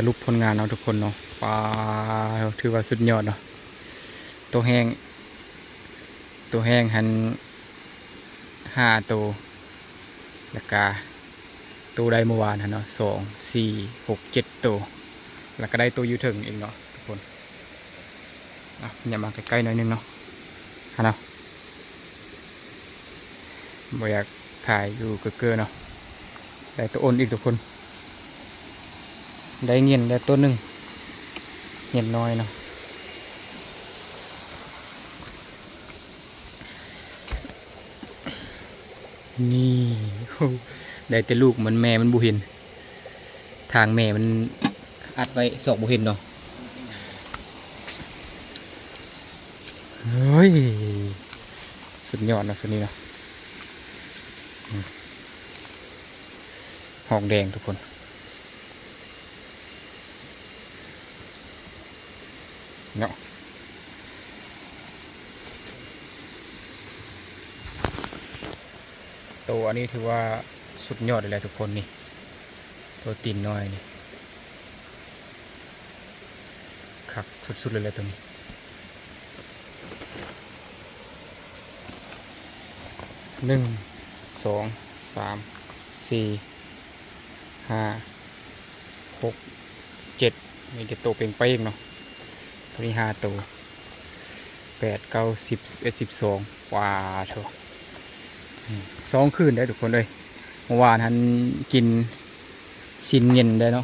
ສະຫຼຸບຜົນງານເນາະທຸກຄົນເນາະ. ປາ ຖືວ່າສຸດຍອດເນາະ. ໂຕແຫ້ງ ໂຕແຫ້ງຫັ້ນຫ້າໂຕ ແລ້ວກະໂຕໄດ້ມື້ວານຫັ້ນເນາະ ສອງ ສີ່ ຫົກ ເຈັດໂຕ ແລ້ວກະໄດ້ໂຕຢູ່ເທິງອີກເນາະທຸກຄົນ. ອ່ະ ຫຍັບມາໃກ້ໆໜ້ອຍໜຶ່ງເນາະ ຫັ້ນເນາະ. ບໍ່ຢາກຖ່າຍຢູ່ເກີໆເນາະ. ໄດ້ໂຕອົນອີກທຸກຄົນ. ໄດ້ເຫງັນແລ້ວໂຕໜຶ່ງ ເຫງັນນ້ອຍເນາະ. ນີ້ ໄດ້ແຕ່ລູກມັນ ແມ່ມັນບໍ່ເຫັນ. ທາງແມ່ມັນອັດໄວ້ ຊອກບໍ່ເຫັນເນາະ. ເຮີ້ຍ ສຸດຍອດເນາະ ຊຸດນີ້ເນາະ. ອືມ ຮອກແດງທຸກຄົນເນາະ. ໂຕອັນນີ້ຖືວ່າສຸດຍອດເລີຍແຫຼະທຸກຄົນນີ້ ໂຕຕີນນ້ອຍນີ້ ຄັກສຸດໆເລີຍແຫຼະໂຕນີ້. ໜຶ່ງ ສອງ ສາມ ສີ່ ຫ້າ ຫົກ ເຈັດ ມີແຕ່ໂຕເປັງເປັງເນາະ. ໂຕນີ້ຫ້າໂຕ ແປດ ເກົ້າ ສິບ ສິບເອັດ ສິບສອງ ວ້າໂທ້ ອືມ ສອງຄືນເດ້ທຸກຄົນເອີຍ. ເມື່ອວານຫັ້ນກິນຊີ້ນເຢັນໄດ້ເນາະ